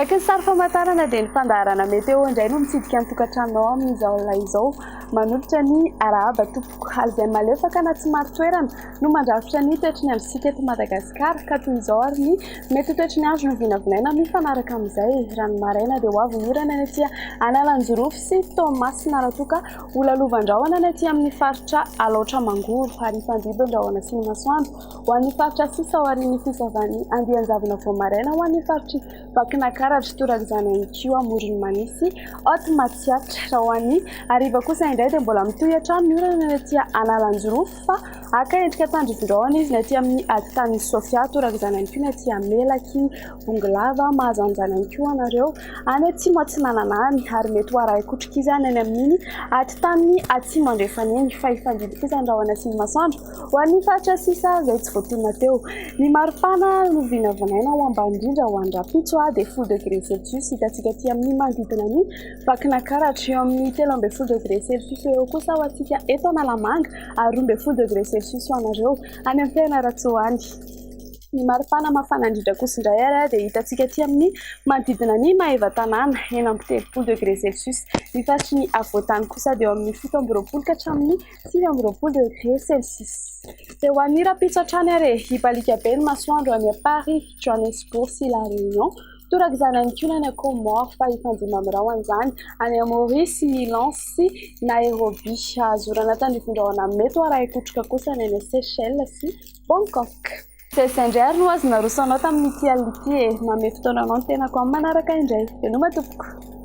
Araka ny sary famantarana dia ny fandaharana Météo indray no mitsidika ny tokantranonao amin'izao alina izao. Manolotra ny arahaba tompoko. Izay malefaka na tsy marin-toerana no mandrafitra ny toetry ny androntsika eto Madagasikara ka toy izao ary ny mety ho toetry ny andro no vinavinaina mifanaraka amin'izay. Raha ny maraina dia ho avy ny orana ny aty Analanjirofo sy Toamasina raha toa ka ho lalovan-drahona ny aty amin'ny faritra Alaotra Mangoro ary hifandimby ny rahona sy ny masoandro ho an'ny faritra sisa aorian'ny fisavan'ny andian-javona vao maraina ho an'ny faritr'i Vakinankaratra, torak'izany ihany koa Amoron'i Mania sy Haute Matsiatra. Raha ho an'ny hariva kosa indray dia mbola mitohy hatrany ny orana ny aty Analanjirofo fa haka endrika tandrifin-drahona izy ny aty amin'ny atitan'i Sofia, torak'izany ihany koa ny aty Melaky, Bongolava, Mahajanga ihany koa anareo any atsimo atsinanana any ary mety ho arahin-kotroka izany any amin'iny atitan'ny atsimo andrefana iny fa hifandimby kosa ny rahona sy ny masoandro Ho an'ny faritra sisa izay tsy voatonona teo, ny maripana no vinavinaina ho ambany indrindra ho an'ny rahampitso dia 10 degré celsius, hitantsika aty amin'ny manodidina ny Vakinankaratra. Eo amin'ny 13 degré celsius eo kosa ho antsika eto Analamanga ary 12 degré celsius ho anareo any amin'ny Fianarantsoa any. Ny maripana mafana indrindra kosa indray ary dia hitantsika aty amin'ny manodidina ny Maevatanàna, 36 degré celsius. Ny faritry ny afovoan-tany kosa dia eo amin'ny 27 ka hatramin'ny 29 degré celsius. Dia ho an'ny rahampitso hatrany ary e, hibaliaka be ny masoandro any Paris, Johannesburg sy La Réunion. Torak'izany ihany koa ny any Comores fa hifandimby amin'ny rahona izany any Maurice, Milan sy Nairobi. Azo orana tandrifin-drahona mety ho arahin-kotroka kosa ny any Seychelles sy Bangkok. Dia izay indray ary no azo naroso anao tamin'ity alina ity e. Manome fotoana anao ny tenako amin'ny manaraka indray. Veloma tompoko.